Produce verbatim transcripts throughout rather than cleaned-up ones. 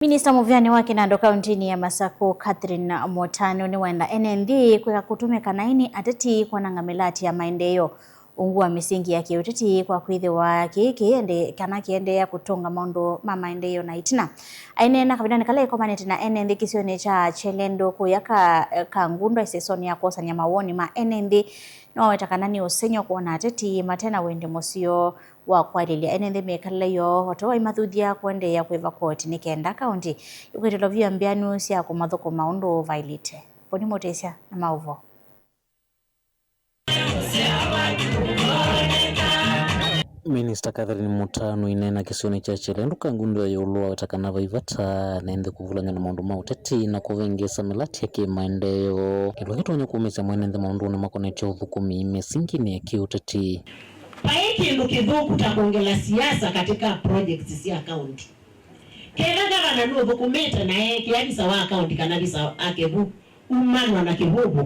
Minista mũvĩanĩ wa kĩnandũ kaũntĩnĩ ya Masakũ, Catherine Mũtanu, nĩwenda ene nthĩ kwĩka kũtũmĩka na aini ateti kwananga mĩlatĩ ya maendeeo, ungu wa mĩsingi ya kĩũteti, kwa kwĩthĩwa kĩĩ kĩende-, kana kĩendeea kũtũnga maũndũ ma maendeeo na ĩtina. Aineena kavindanĩ kala ĩkomanĩte na ene nthĩ kĩsionĩ kya Kyelendũ kũya Ka-, Kangundo ĩsesonĩ ya kwosany'a mawoni ma ene nthĩ, nĩwaweta kana nĩ ũsengy'o kwona ateti mate na wendi mũseo wa kwalĩlya ene nthĩ mĩkalĩle yoo, o ta ũu aimathuthya kũendeea kwĩva koti nĩ kenda kaũntĩ ĩkwĩtĩlwa vyũ mbeanũ sya kũmathũkũma ũndũ vaĩlĩte. Boni Mũtĩsya na maũvoo. Minista Catherine Mũtanu aineena kĩsionĩ kya Kyelendũ Kangundo ya ĩũlũ aweta kana vai vata ene nthĩ kũvulany'a na maũndũ ma ũteti na kũvĩngĩĩsa mĩlatĩ ya kĩmaendeeo, kĩndũ kĩtonya kũmĩsya mwene nthĩ maũndũnĩ makonetye ũthũkũmi mĩsinginĩ ya kĩũteti. Vai kĩndũ kĩthũku ta kwongela siasa katika projects sya kaunti. Ketha ngavana nũthũkũmĩte na eekĩa visa wa kaunti kana visa wake vu umanwa na kĩvũvũ,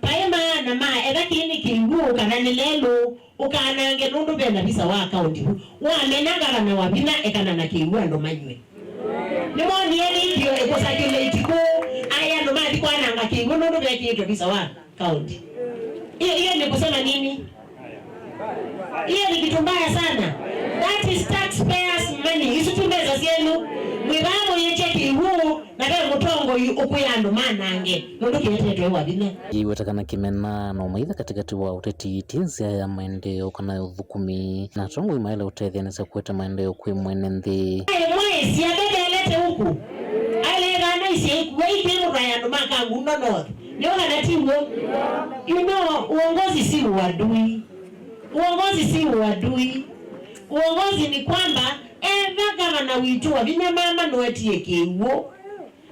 vai maana ma etha kĩĩ nĩ kĩw'ũ kana nĩ lelũ, ũkanange nũndũ ve na visa wa kaunti vu. Wamena ngavana wa vinya ekana na kĩw'ũ andũ manywe. Nĩmonie video ĩkũsakĩlĩti kũũ, aĩ andũ mathi kwananga kĩw'ũ nũndũ vekĩĩtwe visa wa kaunti. Hiyo, hiyo ni kusema nini? Hiyo ni kitu mbaya sana. That is taxpayers money. Isu ti mbesa syenu. Mwĩvaa mũyĩtye kĩw'ũ na ve mũtongoi ũkwĩa andũ manange nũndũ kĩetetwe wa vinya. Yĩweta kana kĩmena na ũmaitha katĩkatĩ wa ũteti ti nzĩa ya maendeeo kana ya ũthũkũmi, na atongoi maĩle ũtetheanĩsya kũete maendeeo kwĩ mwene nthĩ. Aĩ mwaĩsya ndeteelete ũku. Aĩle ĩthana isya ikuwa ikwĩ mũtwae andũ ma Kangundo North. Nĩo kana ti w'o? You know, uongozi si uadui. Uongozi si uadui. Uongozi ni kwamba etha gavana witũ wa vinya mama nũetie kĩw'ũ.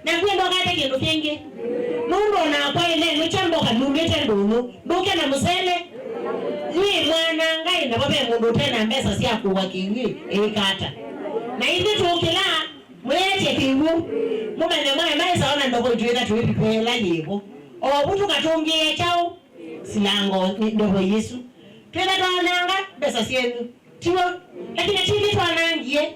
Na kwenda ũkate kĩndũ kĩngĩ. Nũndũ o nakwa ĩle nũkya mboka numĩte ndũnyũ. Ndũke na mũsele. Nĩ mwana Ngai navo ve mũndũ ũte na mbesa sya kũwa kĩw'ũ ĩkata. Na ithyĩ tũkĩlaa Mwĩetye kĩw'ũ, mũmanye mwaĩ maĩsa ona ndovo itwĩtha twĩvitwela yĩvo. O vu tũkatũngĩĩe kyaũ? Silango nĩ ndovo Yesũ. Twĩtha twananga mbesa syenyu. Tiw'o? Lakini ti ithyĩ twanangie.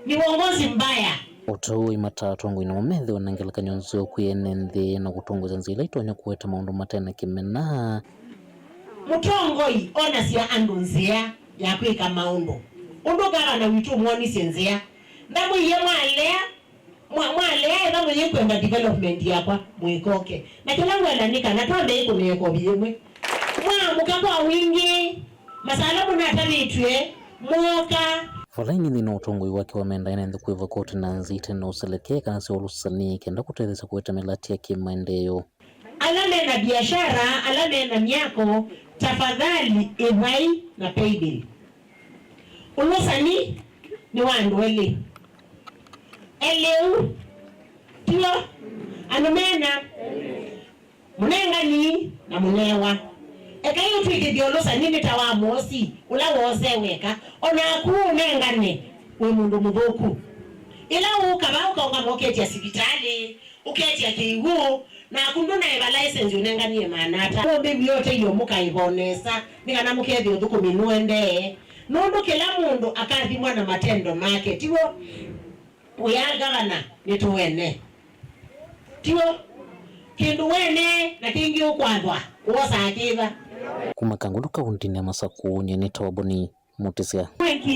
Ni uongozi mbaya. O ta ũu aimataa atongoi namo methĩwe na ngelekany'o nzeo kwĩ ene nthĩ na kũtongosya nzĩa ila itonya kũete maũndũ mate na kĩmena. Mũtongoi onasya andũ nzĩa ya kwĩka maũndũ. Ũndũ gavana witũ ũmwonisye nzĩa. Ndamwĩie mwalea, mwa-, mwalea etha mũyĩkwenda development yakwa, mwĩkoke. Na kĩla ngwenda nĩ kana twambe ĩkũnĩe kovi yĩmwe. Mwaamũka kwa wingĩ, masala mũnatavĩtw'e, mwoka. Vala ĩngĩ nthĩnĩ wa ũtongoi wake wamenda ene nthĩ kwĩva koti na nzĩa ite na ũselekee kana sya ũlũsani kenda kũtetheesya kũete mĩlatĩ ya kĩmaendeeo. Ala me na biashara, ala me na myako, tafadhali ĩvai na paybill. Ũlũsani nĩ wa andũ elĩ. Elĩu, tiw'o? Andũ mena mũnengani na mũnewa. Ekai ũtw'ĩkĩthye ũlũsani nĩ ta wa mũosi ũla woosee weka. O naku ũnengane wĩ mũndũ mũthũku. Ĩla ũũka vaa ũkaũngama ũketya sivitalĩ, ũketya kĩw'ũ, naku ndũnaĩva license ũnenganie maana ata? Mũmbĩwie ũtethyo mũkaĩva o nesa, nĩ kana mũkethĩa ũthũkũmi nũendee. Nũndũ kĩla mũndũ akathimwa na matendo make, tiw'o? We are governor, nĩtũwene. Tiw'o? Kĩndũ wene na kĩngĩ ũkwathwa, wosaa kĩva? Kuma Kangundo kauntinĩ ya Masakũ, nyie nĩtawa Boni Mũtĩsya.